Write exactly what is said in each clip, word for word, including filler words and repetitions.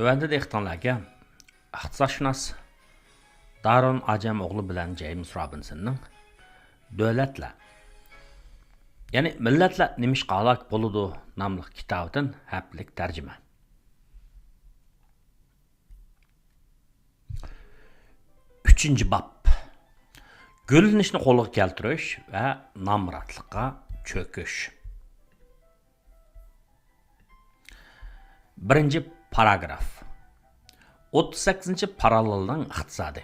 تۆۋەندە دىققىتىڭلارگە ئىقتىسادشۇناس دارۇن ئاجەم ئوغلى بىلەن جەيمىس رابىنسوننىڭ دۆلەتلەر، يەنى مىللەتلەر نېمىشقا ھالاك بولىدۇ ناملىق كىتابىدىن ھەپتىلىك تەرجىمە. ئۈچىنچى باب. گۈللىنىشنى قولغا كەلتۈرۈش ۋە نامراتلىققا چۆكۈش. بىرىنچى پاراگراف. ئوتتۇز سەككىزىنچى پاراللېلنىڭ ئىقتىسادى.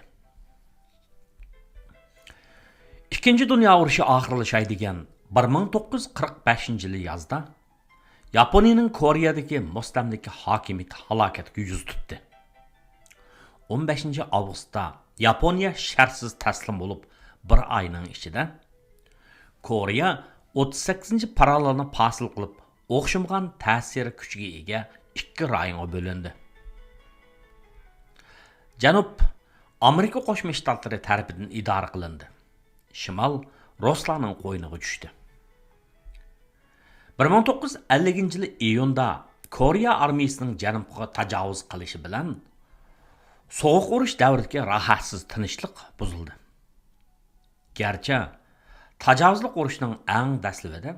ئىككىنچى دۇنيا ئۇرۇشى ئاخىرلىشاي دېگەن بىر مىڭ توققۇز يۈز قىرىق بەشىنچى يىلى يازدا ياپونىيىنىڭ كورېيەدىكى مۇستەملىكە ھاكىمىيىتى ھالاكەتكە يۈز تۇتتى. ئون بەشىنچى ئاۋغۇستتا ياپونىيە شەرتسىز تەسلىم بولۇپ، بىر ئاينىڭ ئىچىدە كورېيە ئوتتۇز سەككىزىنچى پاراللېلنى پاسىل قىلىپ، ئوخشىمىغان تەسىر كۈچىگە ئىگە ئىككى رايونغا بۆلۈندى. جەنۇب ئامېرىكا قوشما شتاتلىرى تەرىپىدىن ئىدارە قىلىندى. شىمال رۇسلارنىڭ قوينىغا چۈشتى. بىر مىڭ توققۇز يۈز ئەللىكىنچى يىلى ئىيۇندا كورېيە ئارمىيىسىنىڭ جەنۇبقا تاجاۋۇز قىلىشى بىلەن سوغۇق ئۇرۇش دەۋرىدىكى راھەتسىز تىنچلىق بۇزۇلدى. گەرچە تاجاۋۇزلۇق ئۇرۇشنىڭ ئەڭ دەسلىپىدە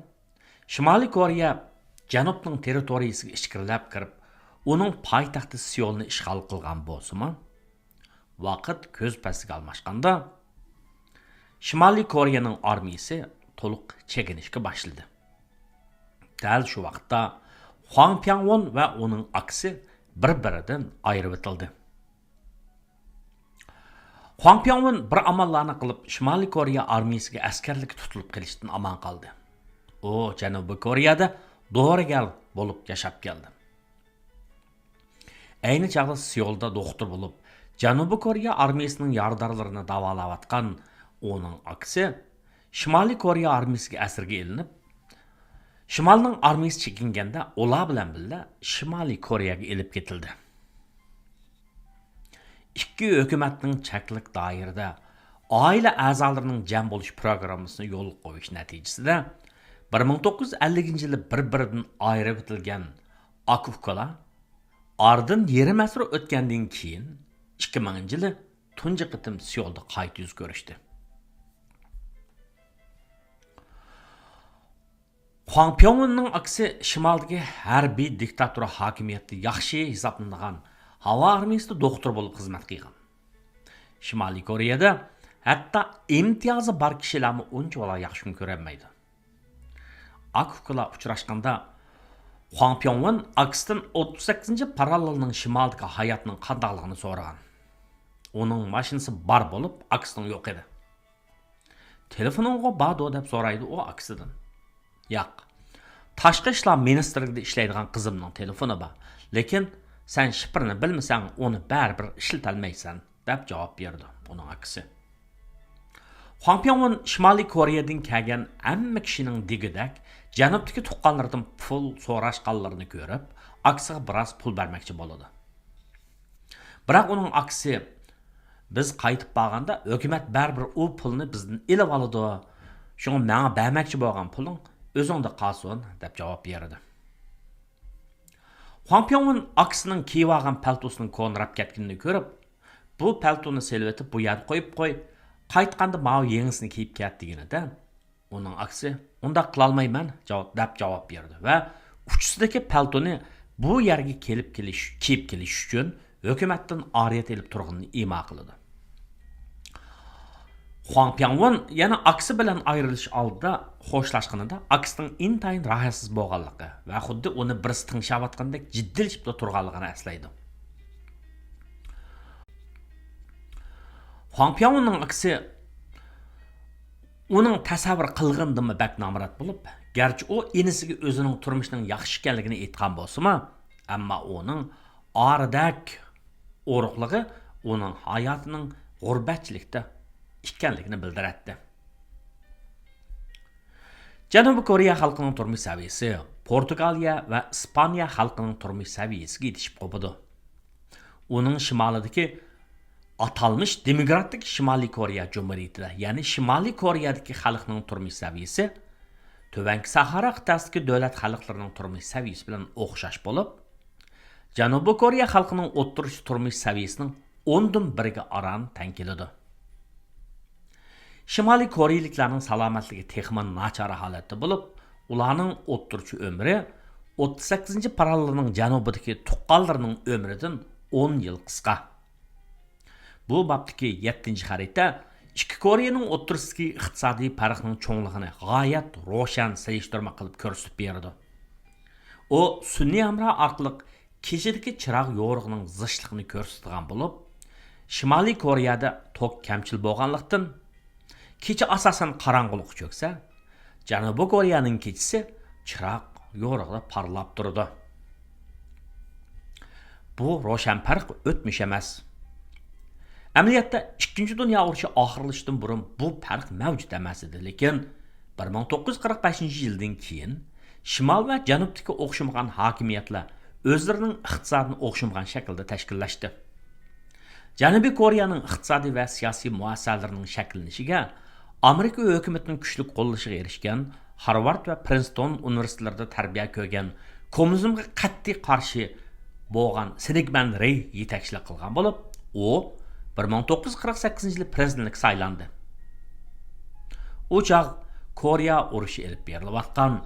شىمالىي كورېيە جەنۇبنىڭ تېررىتورىيىسىگە ئىچكىرىلەپ كىرىپ، ئۇنىڭ پايتەختى سېئۇلنى ئىشغال قىلغان بولسىمۇ، ۋاقىت كۆز پەسلىگە ئالماشقاندا، شىمالىي كورېيەنىڭ ئارمىيىسى تولۇق چېكىنىشكە باشلىدى. دەل شۇ ۋاقىتتا خۇاڭ پياڭۋون ۋە ئۇنىڭ ئاكىسى بىر-بىرىدىن ئايرىۋېتىلدى. خۇاڭ پياڭۋون بىر ئاماللارنى قىلىپ، شىمالىي كورېيە ئارمىيىسىگە ئەسكەرلىككە تۇتۇلۇپ قېلىشتىن ئامان قالدى. ئۇ جەنۇبىي كورېيەدە دورىگەر بولۇپ ياشاپ كەلدى. ئەينى چاغدا سېئۇلدا دوختۇر بولۇپ، جەنۇبىي كورېيە ئارمىيىسىنىڭ يارىدارلىرىنى داۋالاۋاتقان ئۇنىڭ ئاكىسى شىمالىي كورېيە ئارمىيىسىگە ئەسىرگە ئېلىنىپ، شىمالنىڭ ئارمىيىسى چېكىنگەندە، ئۇلار بىلەن بىللە شىمالىي كورېيەگە ئېلىپ كېتىلدى. ئىككى ھۆكۈمەتنىڭ چەكلىك دائىرىدە ئائىلە ئەزالىرىنىڭ جەم بولۇش پىروگراممىسىنى يولغا قويۇش نەتىجىسىدە، بىر مىڭ توققۇز يۈز ئەللىكىنچى يىلى بىر-بىرىدىن ئايرىۋېتىلگەن ئاكا-ئۇكىلار ئارىدىن يېرىم ئەسىر ئۆتكەندىن كېيىن، ئىككى مىڭىنچى يىلى تۇنجى قېتىم سېئۇلدا قايتا يۈز كۆرۈشتى. خۇاڭ پياڭۋېننىڭ ئاكىسى شىمالدىكى ھەربىي دىكتاتور ھاكىمىيەتتە ياخشى ھېسابلىنىدىغان ھاۋا ئارمىيىسىدا دوختۇر بولۇپ خىزمەت قىلغان. شىمالىي كورېيەدە ھەتتا ئىمتىيازى بار كىشىلەرمۇ ئۇنچىۋالا ياخشى كۈن كۆرەلمەيدۇ. ئاكا-ئۇكىلار ئۇچراشقاندا، خۇاڭ پياڭۋېن ئاكىسىدىن ئوتتۇز سەككىزىنچى پاراللېلنىڭ شىمالدىكى ھاياتىنىڭ قانداقلىقىنى سورىغان. ئۇنىڭ ماشىنىسى بار بولۇپ، ئاكىسىنىڭ يوق ئىدى. «تېلېفونۇڭغۇ باردۇ؟» دەپ سورايدۇ ئۇ ئاكىسىدىن. «ياق، تاشقى ئىشلار مىنىستىرلىكىدە ئىشلەيدىغان قىزىمنىڭ تېلېفونى بار، لېكىن سەن شىفىرنى بىلمىسەڭ، ئۇنى بەرىبىر ئىشلىتەلمەيسەن» دەپ جاۋاب بېرىدۇ ئۇنىڭ ئاكىسى. خۇاڭ پياڭۋېن شىمالىي كورېيەدىن كەلگەن ھەممە كىشىنىڭ دېگۈدەك جەنۇبتىكى تۇغقانلىرىدىن پۇل سوراشقانلىرىنى كۆرۈپ، ئاكىسىغا بىراز پۇل بەرمەكچى بولىدۇ. بىراق ئۇنىڭ ئاكىسى، «بىز قايتىپ بارغاندا ھۆكۈمەت بەرىبىر ئۇ پۇلنى بىزدىن ئېلىۋالىدۇ. شۇڭا ماڭا بەرمەكچى بولغان پۇلۇڭ ئۆزۈڭدە قالسۇن» دەپ جاۋاب بېرىدۇ. خۇاڭ پياڭۋېن ئاكىسىنىڭ كىيىۋالغان پەلتوسىنىڭ كونىراپ كەتكىنىنى كۆرۈپ، «بۇ پەلتونى سېلىۋېتىپ، بۇ يەردە قويۇپ قوي، قايتقاندا ماۋۇ يېڭىسىنى كىيىپ كەت» دېگىنىدە، ئۇنىڭ ئاكىسى، «ئۇنداق قىلالمايمەن» جاۋاب، دەپ جاۋاب بېرىدۇ ۋە ئۇچىسىدىكى پەلتونى بۇ يەرگە كېلىپ كېلىش، كىيىپ كېلىش ئۈچۈن ھۆكۈمەتتىن ئارىيەت ئېلىپ تۇرغىنىنى ئىما قىلىدۇ. خۇاڭ پياڭۋېن يەنە ئاكىسى بىلەن ئايرىلىش ئالدىدا خوشلاشقىنىدا ئاكىسىنىڭ ئىنتايىن راھەتسىز بولغانلىقى ۋە خۇددى ئۇنى بىرسى تىڭشاۋاتقاندەك جىددىيلىشىپلا تۇرغانلىقىنى ئەسلەيدۇ. خۇاڭ پياڭۋېننىڭ ئاكىسى ئۇنىڭ تەسەۋۋۇر قىلغىنىدىنمۇ بەك نامرات بولۇپ، گەرچە ئۇ ئىنىسىگە ئۆزىنىڭ تۇرمۇشىنىڭ ياخشى ئىكەنلىكىنى ئېيتقان بولسىمۇ، ئەمما ئۇنىڭ ئارىدەك ئورۇقلۇقى ئۇنىڭ ھاياتىنىڭ غۇربەتچىلىكتە ئىكەنلىكىنى بىلدۈرەتتى. جەنۇبىي كورېيە خەلقىنىڭ تۇرمۇش سەۋىيىسى پورتۇگالىيە ۋە ئىسپانىيە خەلقىنىڭ تۇرمۇش سەۋىيىسىگە يېتىشىپ قوپىدۇ. ئۇنىڭ شىمالىدىكى ئاتالمىش دېموكراتىك شىمالىي كورېيە جۇمھۇرىيىتىدە، يەنى شىمالىي كورېيەدىكى خەلقنىڭ تۇرمۇش سەۋىيىسى تۆۋەنكى ساھارا قىتئەسىدىكى دۆلەت خەلقلىرىنىڭ تۇرمۇش سەۋىيىسى بىلەن ئوخشاش بولۇپ، جەنۇبىي كورېيە خەلقىنىڭ ئوتتۇرىچە تۇرمۇش سەۋىيەسىنىڭ ئوندىن بىرىگە ئاران تەڭ كېلىدۇ. شىمالىي كورېيىلىكلارنىڭ سالامەتلىكى تېخىمۇ ناچار ھالەتتە بولۇپ، ئۇلارنىڭ ئوتتۇرىچە ئۆمرى ئوتتۇز سەككىزىنچى پاراللېلنىڭ جەنۇبىدىكى تۇغقانلىرىنىڭ ئۆمرىدىن ئون يىل قىسقا. بۇ بابتىكى يەتتىنچى خەرىتە ئىككى كورېيەنىڭ ئوتتۇرىسىدىكى ئىقتىسادىي پەرقنىڭ چوڭلۇقىنى غايەت روشەن سېلىشتۇرما قىلىپ كۆرسىتىپ بېرىدۇ. ئۇ سۈنئىي ھەمراھ ئارقىلىق كېچىدىكى چىراغ يورۇقىنىڭ زىچلىقىنى كۆرسىتىدىغان بولۇپ، شىمالىي كورېيەدە توك كەمچىل بولغانلىقتىن، كېچە ئاساسەن قاراڭغۇلۇققا چۆكسە، جەنۇبىي كورېيەنىڭ كېچىسى چىراغ يورۇقىدا پارلاپ تۇرىدۇ. بۇ روشەن پەرق ئۆتمۈش ئەمەس. ئەمەلىيەتتە، ئىككىنچى دۇنيا ئۇرۇشى ئاخىرلىشىشتىن بۇرۇن بۇ پەرق مەۋجۇت ئەمەس ئىدى، لېكىن بىر مىڭ توققۇز يۈز قىرىق بەشىنچى يىلدىن كېيىن شىمال ۋە جەنۇبتىكى ئوخشىمىغان ھاكىمىيەتلەر ئۆزلىرىنىڭ ئىقتىسادىنى ئوخشىمىغان شەكىلدە تەشكىللەشتى. جەنۇبىي كورېيەنىڭ ئىقتىسادىي ۋە سىياسىي مۇئەسسەلىرىنىڭ شەكىللىنىشىگە ئامېرىكا ھۆكۈمىتىنىڭ كۈچلۈك قوللىشىغا ئېرىشكەن خارۋارد ۋە پرىنستون ئۇنىۋېرسىتېتلىرىدا تەربىيە كۆرگەن، كوممۇنىزمغا قەتئىي قارشى بولغان سېنىگمەن رېي يېتەكچىلىك قىلغان بولۇپ، ئۇ بىر مىڭ توققۇز يۈز قىرىق سەككىزىنچى يىلى پرېزىدېنتلىككە سايلاندى. ئۇ چاغ كورېيە ئۇرۇشى ئېلىپ بېرىلىۋاتقان،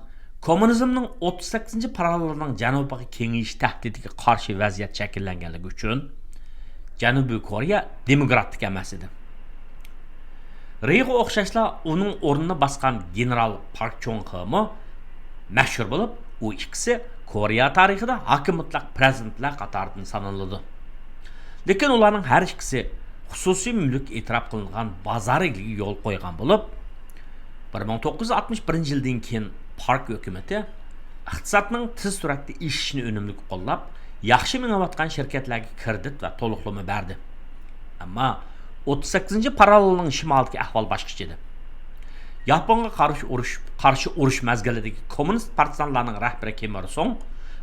كوممۇنىزمنىڭ ئوتتۇز سەككىزىنچى پاراللېلنىڭ جەنۇبىغا كېڭىيىش تەھدىتىگە قارشى ۋەزىيەت شەكىللەنگەنلىكى ئۈچۈن، جەنۇبىي كورېيە دېموكراتىك ئەمەس ئىدى. رېيغا ئوخشاشلا ئۇنىڭ ئورنىنى باسقان گېنېرال پارك چۇڭ خېمۇ مەشھۇر بولۇپ، ئۇ ئىككىسى كورېيە تارىخىدا ھاكىم مۇتلەق پرېزىدېنتلار قاتارىدىن سانىلىدۇ. لېكىن ئۇلارنىڭ ھەر ئىككىسى خۇسۇسىي مۈلۈك ئېتىراپ قىلىنغان بازار ئىگىلىكىگە يول قويغان بولۇپ، بىر مىڭ توققۇز يۈز ئاتمىش بىرىنچى يىلدىن كېيىن پارك ھۆكۈمىتى ئىقتىسادنىڭ تېز سۈرئەتتە ئېشىشىنى ئۈنۈملۈك قوللاپ، ياخشى مېڭىۋاتقان شىركەتلەرگە كىرېدىت ۋە تولۇقلىما بەردى. ئەمما ئوتتۇز سەككىزىنچى پاراللېلنىڭ شىمالىدىكى ئەھۋال باشقىچە ئىدى. ياپونغا قارشى ئۇرۇش، قارشى ئۇرۇش مەزگىلىدىكى كوممۇنىست پارتىزانلارنىڭ رەھبىرى كىم ئىر سۇڭ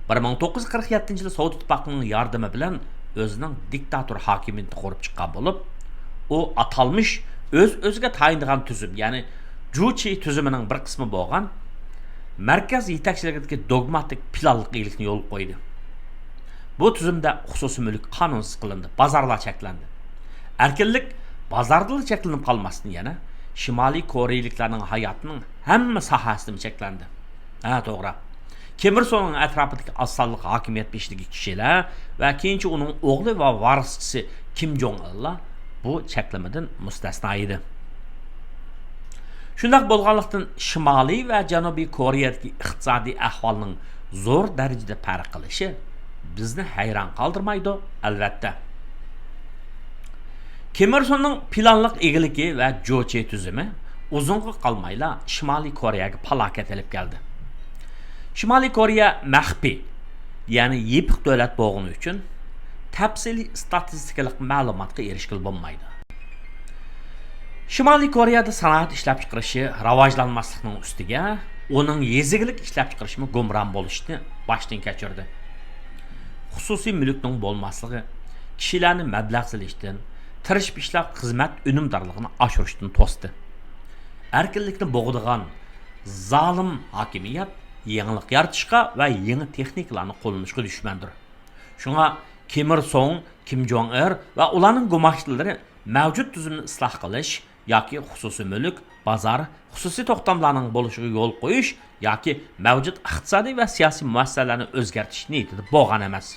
بىر مىڭ توققۇز يۈز قىرىق يەتتىنچى يىلى سوۋېت ئىتتىپاقىنىڭ ياردىمى بىلەن ئۆزىنىڭ دىكتاتور ھاكىمىيىتىنى قۇرۇپ چىققان بولۇپ، ئۇ ئاتالمىش ئۆز-ئۆزىگە تايىنىدىغان تۈزۈم، يەنى جۇچى تۈزۈمىنىڭ بىر قىسمى بولغان مەركەز يېتەكچىلىكىدىكى دوگماتىك پىلانلىق ئىگىلىكنى يولغا قويدى. بۇ تۈزۈمدە خۇسۇسىي مۈلۈك قانۇنسىز قىلىندى، بازارلار چەكلەندى. ئەركىنلىك بازاردىلا چەكلىنىپ قالماستىن، يەنە شىمالىي كورېيىلىكلارنىڭ ھاياتىنىڭ ھەممە ساھەسىدىمۇ چەكلەندى. ھە، توغرا. كىم ئىر سۇڭنىڭ ئەتراپىدىكى ئاز سانلىق ھاكىمىيەت بېشىدىكى كىشىلەر ۋە كېيىنچە ئۇنىڭ ئوغلى ۋە ۋارىسچىسى كىم جوڭ ئىللار بۇ چەكلىمىدىن مۇستەسنا ئىدى. شۇنداق بولغانلىقتىن، شىمالىي ۋە جەنۇبىي كورېيەدىكى ئىقتىسادىي ئەھۋالنىڭ زور دەرىجىدە پەرق قىلىشى بىزنى ھەيران قالدۇرمايدۇ، ئەلۋەتتە. كىم ئىر سۇننىڭ پىلانلىق ئىگىلىكى ۋە جۇچى تۈزۈمى ئۇزۇنغا قالمايلا شىمالىي كورېيەگە پالاكەت ئېلىپ كەلدى. شىمالىي كورېيە مەخپىي، يەنى يېپىق دۆلەت بولغىنى ئۈچۈن تەپسىلىي ئىستاتىستىكىلىق مەلۇماتقا ئېرىشكىلى بولمايدۇ. شىمالىي كورېيەدە سانائەت ئىشلەپچىقىرىشى راۋاجلانماسلىقنىڭ ئۈستىگە، ئۇنىڭ يېزا ئىگىلىك ئىشلەپچىقىرىشىمۇ گۇمران بولۇشنى باشتىن كەچۈردى. خۇسۇسىي مۈلۈكنىڭ بولماسلىقى كىشىلەرنى مەبلەغ سېلىشتىن، تىرىشىپ ئىشلەپ خىزمەت ئۈنۈمدارلىقىنى ئاشۇرۇشتىن توستى. ئەركىنلىكنى بوغىدىغان زالىم ھاكىمىيەت يېڭىلىق يارىتىشقا ۋە يېڭى تېخنىكىلارنى قوللىنىشقا دۈشمەندۇر. شۇڭا كىم ئىر سۇڭ، كىم جوڭ ئىر ۋە ئۇلارنىڭ گۇماشتىلىرى مەۋجۇت تۈزۈمنى ئىسلاھ قىلىش ياكى خۇسۇسىي مۈلۈك، بازار، خۇسۇسىي توختاملارنىڭ بولۇشىغا يول قويۇش ياكى مەۋجۇت ئىقتىسادىي ۋە سىياسىي مۇئەسسەسەلەرنى ئۆزگەرتىش نىيىتىدە بولغان ئەمەس.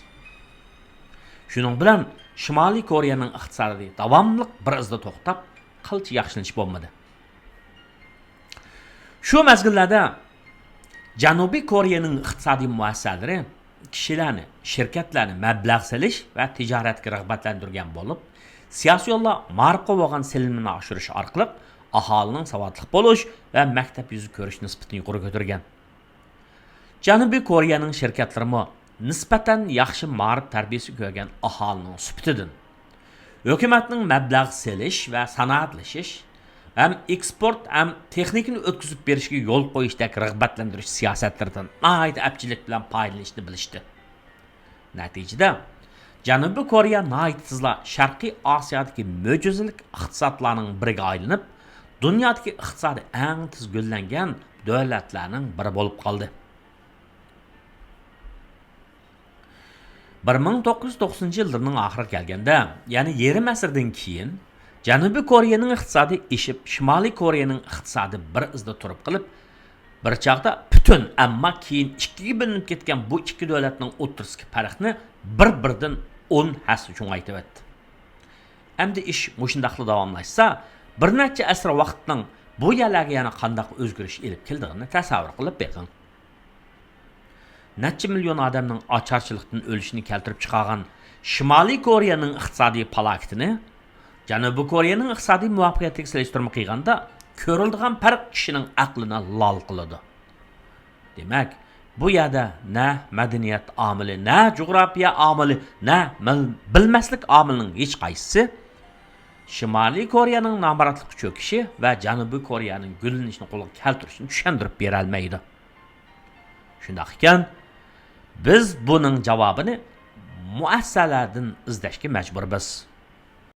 شۇنىڭ بىلەن شىمالىي كورېيەنىڭ ئىقتىسادى داۋاملىق بىر ئىزدا توختاپ، قىلچە ياخشىلىنىش بولمىدى. شۇ مەزگىللەردە جەنۇبىي كورېيەنىڭ ئىقتىسادىي مۇئەسسەسەلىرى كىشىلەرنى، شىركەتلەرنى مەبلەغ سېلىش ۋە تىجارەتكە رىغبەتلەندۈرگەن بولۇپ، سىياسىي يولدا مائارىپقا بولغان سېلىنمىنى ئاشۇرۇش ئارقىلىق ئاھالىنىڭ ساۋاتلىق بولۇش ۋە مەكتەپ يۈزى كۆرۈش نىسبىتىنى يۇقىرى كۆتۈرگەن. جەنۇبىي كورېيەنىڭ شىركەتلىرىمۇ نىسبەتەن ياخشى مائارىپ تەربىيەسى كۆرگەن ئاھالىنىڭ سۈپىتىدىن، ھۆكۈمەتنىڭ مەبلەغ سېلىش ۋە سانائەتلىشىش ھەم ئېكسپورت ھەم تېخنىكىنى ئۆتكۈزۈپ بېرىشكە يول قويۇشتەك رىغبەتلەندۈرۈش سىياسەتلىرىدىن ناھايىتى ئەپچىللىك بىلەن پايدىلىنىشنى بىلىشتى. نەتىجىدە، جەنۇبىي كورېيە ناھايىتى تېزلا شەرقىي ئاسىيادىكى مۆجىزىلىك ئىقتىسادلارنىڭ بىرىگە ئايلىنىپ، دۇنيادىكى ئىقتىسادى ئەڭ تېز گۈللەنگەن دۆلەتلەرنىڭ بىرى بولۇپ قالدى. بىر مىڭ توققۇز يۈز توقسىنىنچى يىللىرىنىڭ ئاخىرىغا كەلگەندە، يەنى يېرىم ئەسىردىن كېيىن، جەنۇبىي كورېيەنىڭ ئىقتىسادى ئېشىپ، شىمالىي كورېيەنىڭ ئىقتىسادى بىر ئىزدا تۇرۇپ قېلىپ، بىر چاغدا پۈتۈن، ئەمما كېيىن ئىككىگە بۆلۈنۈپ كەتكەن بۇ ئىككى دۆلەتنىڭ ئوتتۇرىسىدىكى پەرقنى بىر-بىرىدىن ئون ھەسسە چوڭايتىۋەتتى. ئەمدى ئىش مۇشۇنداقلا داۋاملاشسا، بىر نەچچە ئەسىر ۋاقىتنىڭ بۇ يەرلەرگە يەنە قانداق ئۆزگىرىش ئېلىپ كېلىدىغىنىنى تەسەۋۋۇر قىلىپ بېقىڭ. نەچچە مىليون ئادەمنىڭ ئاچارچىلىقتىن ئۆلۈشىنى كەلتۈرۈپ چىقارغان شىمالىي كورېيەنىڭ ئىقتىسادىي پالاكىتىنى جەنۇبىي كورېيەنىڭ ئىقتىسادىي مۇۋەپپەقىيىتىگە سېلىشتۇرما قىلغاندا، كۆرۈلىدىغان پەرق كىشىنىڭ ئەقلىنى لال قىلىدۇ. دېمەك، بۇ يەردە نە مەدەنىيەت ئامىلى، نە جۇغراپىيە ئامىلى، نە مىل-، بىلمەسلىك ئامىلىنىڭ ھېچقايسىسى شىمالىي كورېيەنىڭ نامراتلىققا چۆكۈشى ۋە جەنۇبىي كورېيەنىڭ گۈللىنىشىنى قولغا كەلتۈرۈشنى چۈشەندۈرۈپ بېرەلمەيدۇ. شۇنداق ئىكەن، بىز بۇنىڭ جاۋابىنى مۇئەسسەلەردىن ئىزدەشكە مەجبۇرمىز.